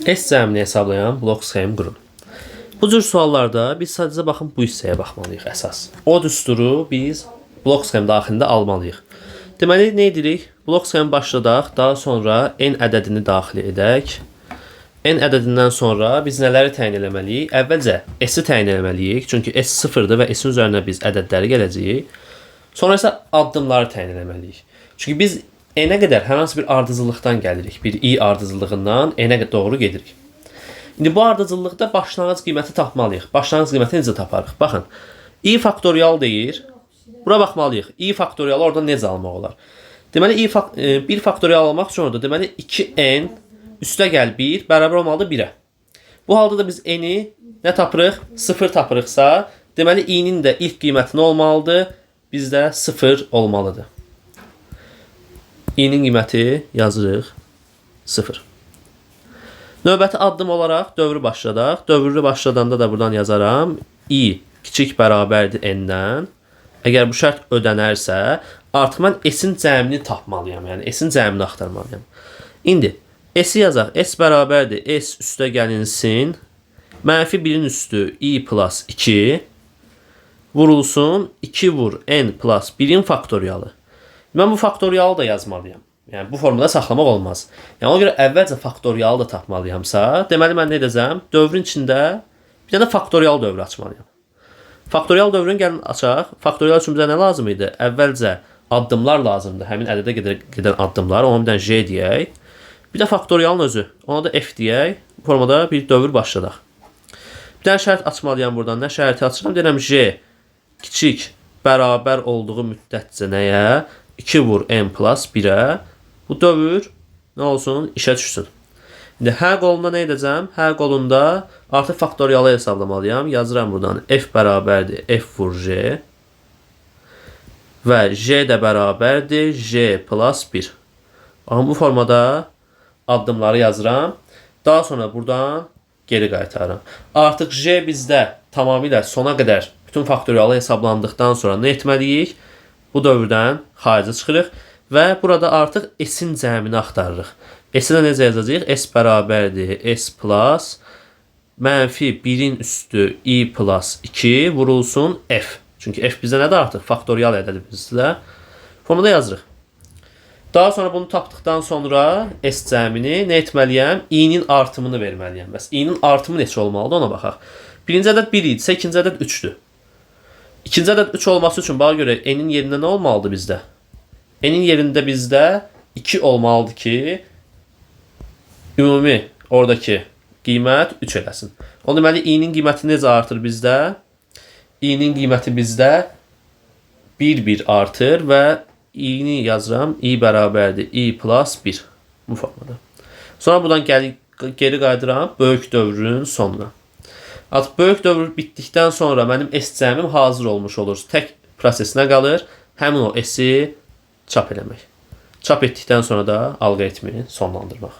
S cəmini hesablayan blok sxem qurun. Bu cür suallarda biz sadəcə baxın bu hissəyə baxmalıyıq əsas. O düsturu biz blok sxem daxilində almalıyıq. Deməli, nə edirik? Blok sxemi başladaq, daha sonra n ədədini daxil edək. N ədədindən sonra biz nələri təyin eləməliyik? Əvvəlcə S-i təyin eləməliyik. Çünki S sıfırdır və S-in üzərinə biz ədədləri gələcəyik. Sonra isə addımları təyin eləməliyik. Çünki biz n-ə qədər hər hansı bir ardıcıllıqdan gəlirik. Bir i ardıcıllığından n-ə doğru gedirik. İndi bu ardıcıllıqda başlanğıc qiyməti tapmalıyıq. Başlanğıc qiyməti necə taparıq? Baxın, i faktorial deyir. Bura baxmalıyıq. İ faktorialı oradan necə almaq olar? Deməli, 1 faktorial almaq üçün orada deməli 2n üstə gəl 1 bərabər olmalıdır 1-ə. Bu halda da biz n-i nə tapırıq? 0 tapırıqsa, deməli i-nin də ilk qiyməti nə olmalıdır? Bizdə 0 olmalıdır. İ-nin qiyməti yazırıq 0. Növbəti addım olaraq dövrü başladaq. Dövrü başladanda da buradan yazaram. I kiçik bərabərdir n-dən. Əgər bu şərt ödənərsə, artıq mən S-in cəmini tapmalıyam. Yəni S-in cəmini axtarmalıyam. İndi S-i yazaq. S bərabərdir S üstə gəlinsin. Mənfi 1-in üstü i plus 2 vurulsun 2 vur n plus 1-in faktorialı. Mən bu faktorialı da yazmalıyam. Yəni bu formada saxlamaq olmaz. Yəni ona görə əvvəlcə faktorialı da tapmalıyamsa, deməli mən nə edəcəm? Dövrün içində bir dənə faktorial dövrü açmalıyam. Faktorial dövrünü gəlin açaq. Faktorial üçün bizə nə lazım idi? Əvvəlcə addımlar lazımdır. Həmin ədədə gedən addımlar. Ona bir dənə J deyək. Bir də faktorialın özü. Ona da F deyək. Bu formada bir dövr başladaq. Bir dənə şərt açmalıyam buradan. Nə şərti açıram? Deyirəm J kiçik bərabər olduğu müddətcə nəyə? 2 vur n plus 1-ə. Bu dövr nə olsun? İşə düşsün. İndi hər qolunda nə edəcəm? Hər qolunda artıq faktorialı hesablamalıyam. Yazıram buradan F bərabərdir F vur J və J də bərabərdir J plus 1. Baxın, bu formada addımları yazıram. Daha sonra buradan geri qaytarıram. Artıq J bizdə tamamilə sona qədər bütün faktorialı hesablandıqdan sonra nə etməliyik? Bu dövrdən xaricə çıxırıq və burada artıq S-in cəmini axtarırıq. S-i də necə yazacağıq? S bərabərdir S plus mənfi 1-in üstü i plus 2 vurulsun F. Çünki F bizə nədir artıq? Faktorial ədədi bizdə. Formada yazırıq. Daha sonra bunu tapdıqdan sonra S cəmini nə etməliyəm? I-nin artımını verməliyəm. Bəs i-nin artımı neçə olmalıdır ona baxaq. Birinci ədəd 1 idisə, ikinci ədəd 3-dür. İkinci ədəd 3 olması üçün bağa görə n-in yerində nə olmalıdır bizdə? N-in yerində bizdə 2 olmalıdır ki, ümumi oradakı qiymət 3 eləsin. O deməli i-nin qiyməti necə artır bizdə? I-nin qiyməti bizdə 1-1 artır və i-ni yazıram. I bərabərdir i plus 1 bu formada. Sonra buradan geri qayıdıram böyük dövrün sonuna. Artıq böyük dövr bitdikdən sonra mənim S cəmim hazır olmuş olur. Tək prosesinə qalır. Həmin o S-i çap eləmək. Çap etdikdən sonra da alqoritmi sonlandırmaq.